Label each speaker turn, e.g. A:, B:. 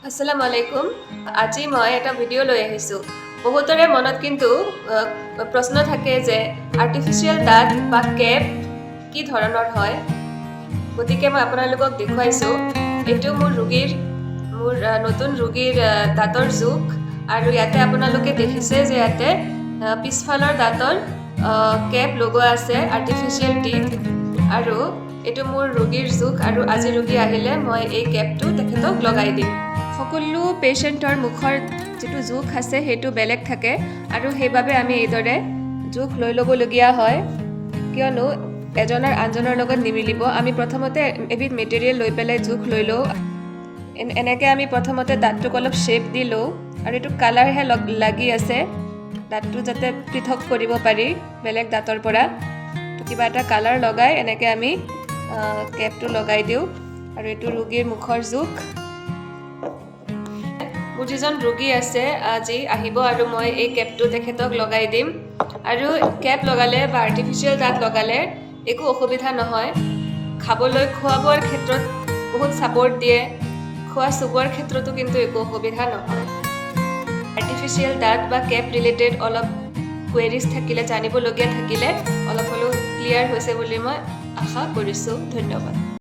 A: আসসালামু আলাইকুম। আজি মই এটা ভিডিঅ' লৈ আহিছোঁ। বহুতৰে মনত কিন্তু প্ৰশ্ন থাকে যে আৰ্টিফিচিয়েল দাঁত বা কেপ কি ধৰণৰ হয়। গতিকে মই আপোনালোকক দেখুৱাইছোঁ। এইটো মোৰ নতুন ৰোগীৰ দাঁতৰ জোখ আৰু ইয়াতে আপোনালোকে দেখিছে যে ইয়াতে পিছফালৰ দাঁতৰ কেপ লগোৱা আছে, আৰ্টিফিচিয়েল টিথ। আৰু এইটো মোৰ ৰোগীৰ জোখ আৰু আজি ৰোগী আহিলে মই এই কেপটো তেখেতক লগাই দিম। সকলো পেচেণ্টৰ মুখৰ যিটো জোখ আছে, সেইটো বেলেগ থাকে আৰু সেইবাবে আমি এইদৰে জোখ লৈ ল'বলগীয়া হয়, কিয়নো এজনৰ আনজনৰ লগত নিমিলিব। আমি প্ৰথমতে এবিধ মেটেৰিয়েল লৈ পেলাই জোখ লৈ লওঁ। এনেকৈ আমি প্ৰথমতে দাঁতটোক অলপ শ্বেপ দি লওঁ আৰু এইটো কালাৰহে লাগি আছে, দাঁতটো যাতে পৃথক কৰিব পাৰি বেলেগ দাঁতৰ পৰা। তো কিবা এটা কালাৰ লগাই এনেকৈ আমি কেপটো লগাই দিওঁ আৰু এইটো ৰোগীৰ মুখৰ জোখ। মোৰ যিজন ৰোগী আছে, আজি আহিব আৰু মই এই কেপটো তেখেতক লগাই দিম। আৰু কেপ লগালে বা আৰ্টিফিচিয়েল দাঁত লগালে একো অসুবিধা নহয় খাবলৈ। খোৱা বোৱাৰ ক্ষেত্ৰত বহুত ছাপৰ্ট দিয়ে। খোৱা চোবোৱাৰ ক্ষেত্ৰতো কিন্তু একো অসুবিধা নহয়। আৰ্টিফিচিয়েল দাঁত বা কেপ ৰিলেটেড অলপ কুৱেৰিজ থাকিলে, জানিবলগীয়া থাকিলে অলপ হ'লেও ক্লিয়াৰ হৈছে বুলি মই আশা কৰিছোঁ। ধন্যবাদ।